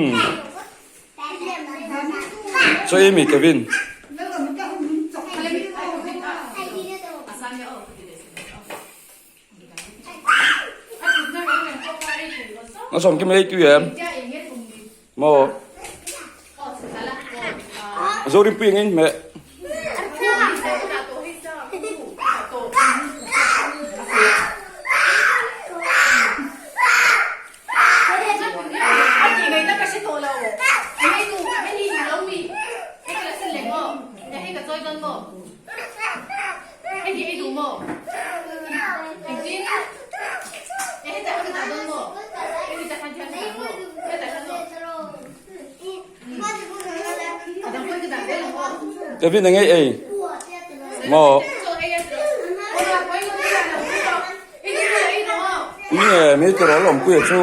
Umm. Chaw ei mi Kevin. Nó sawm kim ei tui em. Maw. Zorinpui engin hmeh. Kevin a ngei ei maw? Ui nge mi tiraw lawmpuia chu.